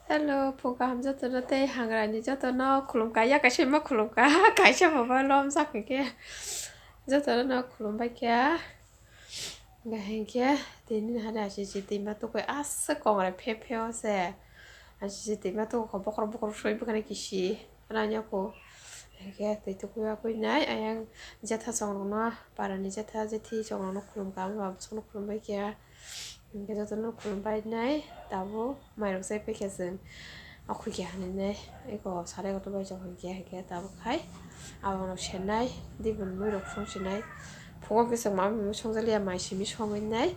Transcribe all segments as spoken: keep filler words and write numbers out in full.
Hello, phung kaham jotono tei hangrani jotono khulumkha, ya kaisa ma khulumkha, kaisa mobile lom sakha khe jotono no khulumbai kha. Hinkhe tini hari aswk se twima tukui aswk kongrai phe phe o se. Aswk se twima tukui kho bokhorok bokhorok soi bwkhani kisi ranya kho. Hinkhe twi tukui yakui nai ayang jetha chongrokno, parani jetha jethi chongrokno khulumkha, abo bwskango khulumbai kha. Hinkhe jotono khulumbai nai tabuk mairok chai paikha chwng. Okhoi khe hinwi nai eko sarai kotor bai chok hinkhe, hinkhe tabuk khai abono senai, dibon muirok song sinai. Phungo khe chwng mami mui songjakliya, mai simi songwi nai.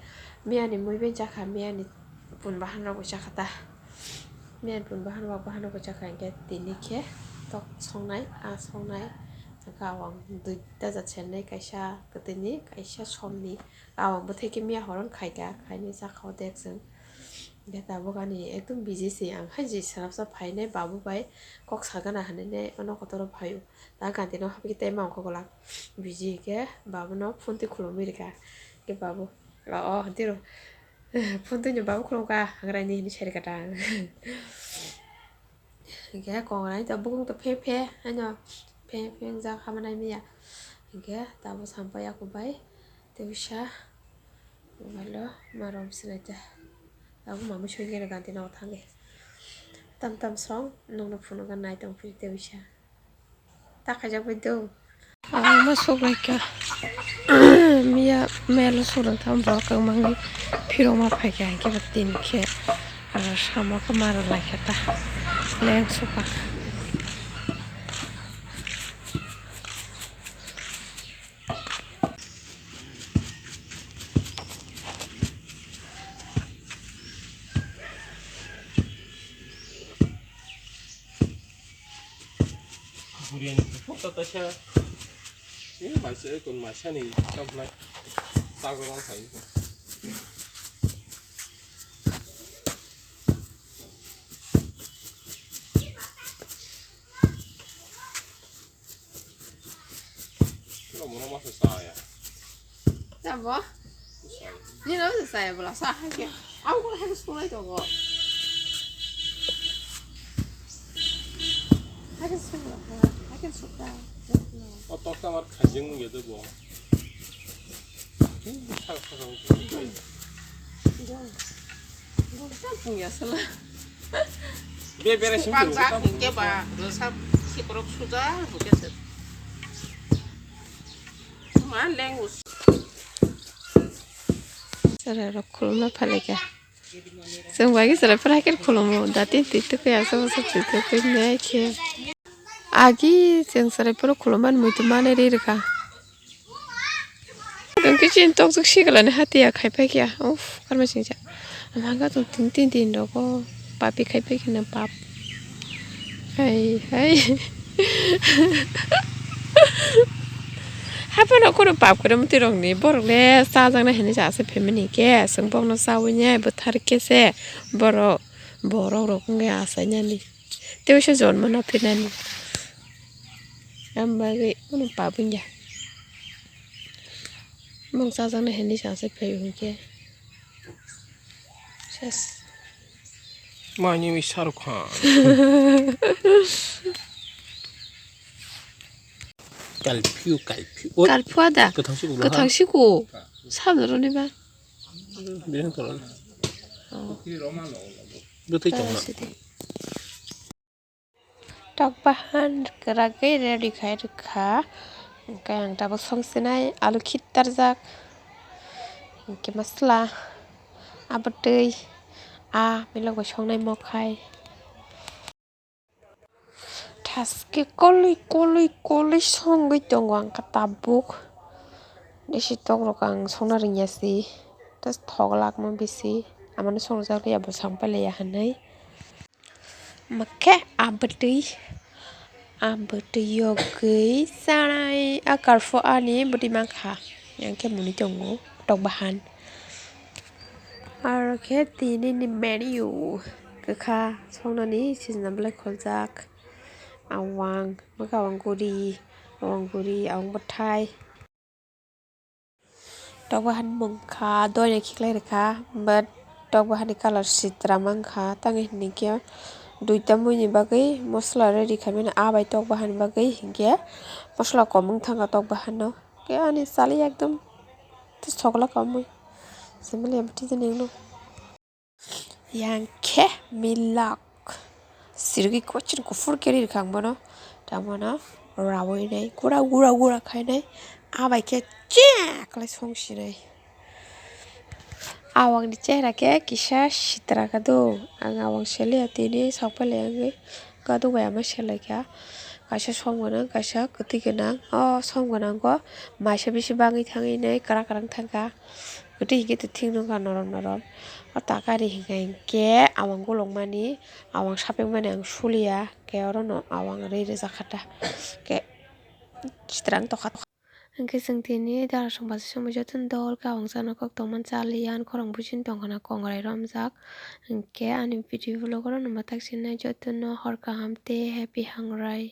Miyani mui bai chakha, miyani pun bahan rok bai chakha ta. Miyani pun bahan rok, bahan rok bai chakha hinkhe tini khe tok songnai, a songnai. Hinkhe awang duita jat senai, kaisa kwtwini, kaisa somni. Awang bwthai khe miya horo khaikha, khainwi chakha o dek chwng. Hinkhe tabuk ani ekdom busy se ang, hai je swrapsa phainai babu bai kok sagana hinwi nai ano kotoro phaio. Ta gantino hapkhe tei mangkho glak busy hinkhe babuno phone twi khulumwi rwkha. Hinkhe babu, o, o, tiro phone twino babu khulumkha, hangraini hinwi sai rwkha ta ang. Hinkhe kongrai to bukung to phe phe haino phe phe wngjak hama nai maya. Hinkhe tabuk sampai yaku bai tei bisa mobile o ma rom sinai ta. Tabuk mamui soi gana ganti nogo thangkhe tam tam song nokno phunukgwi nai tongphio tei bisa ta khaijak bai do. Ang ma suklaikha. Miya melo suklai tamo borok kwbangma phirokma phaikha hinkhe bo tini khe, ah, samo khe mara laikha ta leng suka. Buriani kuphur ta taisa. Ni maisa ekon maisani choknai. Chagorong khai. Tamo? Nino se saya bola sa hai ke. Au ko hai sulai to go. Hai ke sulai. Hai ke sulai. O tok ta mar khajeng ya de bo. Sa sa sa. Be bere sing. Pang sa ke ba. Sa sikorok suja buke se. Chwrai rok khulumna phaikha. Chwng bai khe chwrai phwrwngkhe khulumo. Dati twi twi khe aswk aswk twi twi khe nai khe. Agi chwng chwrai phuru khulumani muitu manwi ri rwkha. Tongkhe chini tokjwk sigalani hatiya khai paikha. Uff, karma singcha. Ama ga tong tin tin tin rogo papi khai pai kheno pap. Hai hai. Haphano khoro pap kwrwi mwtwi rokni borok le chajaknai hinwi cha se family khe chwng bokno chawi nai bwthar khe se borok borok rok wngya achainani tei waisa jonmo no phinani. Am bagwi bono pap wngya. Bong chajaknai hinwi sa se phai hwnkhe. Ses. Mani mi Shahrukh Khan. Kalphiu, kalphiu. Oi, kalphiu ada. Kwthang siku. Kwthang siku. Sabda roni ba. Bini toro. Oh. Bwtwi tongna. Tok bahan kwragwi ready khai rwkha. Hwnkhe ang tabuk songsinai alu khittarjak. Hwnkhe masla, abwtwi, a milok bai songnai mokhai. Thaske kolwi kolwi kolwi songwi tongo ang khe tabuk. Bisi tokrok ang songna rwngya si. Just thoglakma bisi. Amano songjak liya bwsang pailaiya hinwi. Makhe abwtwi, abwtwi yogwi chanai a karpho ani bwtwi mankha. Yang khe mwnwi tongo tok bahan. Aro khe tini ni menu kwkha songnani sijna belai kholjak. Awang, bwkha awang guri, awang guri, awang bwthai. Tok bahan mungkha, doina khiklai rwkha, but Tok bahani colour sitra mankha, tangwi hinkhe duita muini bagwi mosola ready khaimani, ah bai tok bahani bagwi hinkhe mosola kom wng thangkha tok bahano. Khe ani chali ekdom sogla kamui. Similia bwtwi jani wngno. Yang khe milak. Sirigwi kochir kuphur khe rirkha ang bono. Tamo no rawui nai gura gura gura khainai. Ah bai khe chek lai song sinai. Awang ni chehra khe kisa sitra khe do. Ang awang seliya tini sok pai lai wngwi. Kaduk bai ama selai kha. Kaisa som gwnang, kaisa kwtwi gwnang. O som gwnang o maisa bisi bagwi thangwi nai kwrak kwrak thangkha. Kwtwi hinkhe to thik nungkha norom norom. O takari hinkha hinkhe awang golok mani, awang sapik mani ang suliya. Khe orono awang rwi rwjak kha ta. Khe sitrang tokha. Hinkhe chwng tini dara song bacha song jotono dol khe awang chana kok tongmani chaliya, ani khorang buchini tongkhana kongrai romjak. Hinkhe ani video vlog oro no mwthak sinai jotono hor kaham tei happy hangrai.